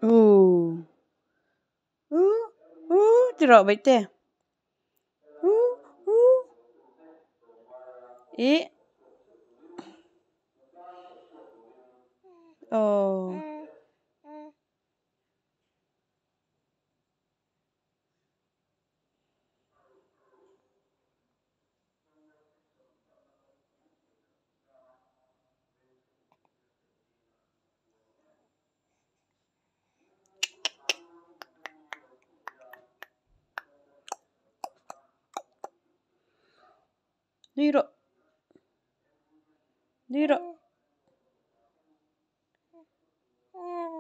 Uh uh uh ti rawh Baihte uh uh ih aw. Nui rawh nui rawh aw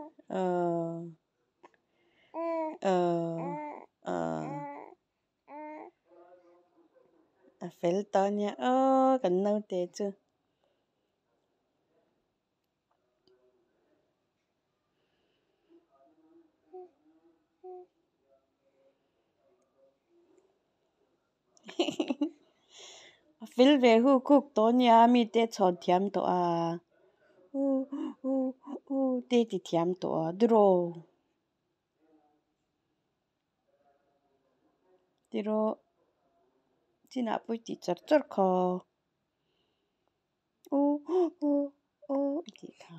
aw aw a fel tawh a nia aw kan naute chu. A fel ve huk huk tawh a nia mite chhawn thiam tawh a u u u te ti thiam tawh a tiraw tiraw chinah pawh i tih char char kha. U u u i tih kha.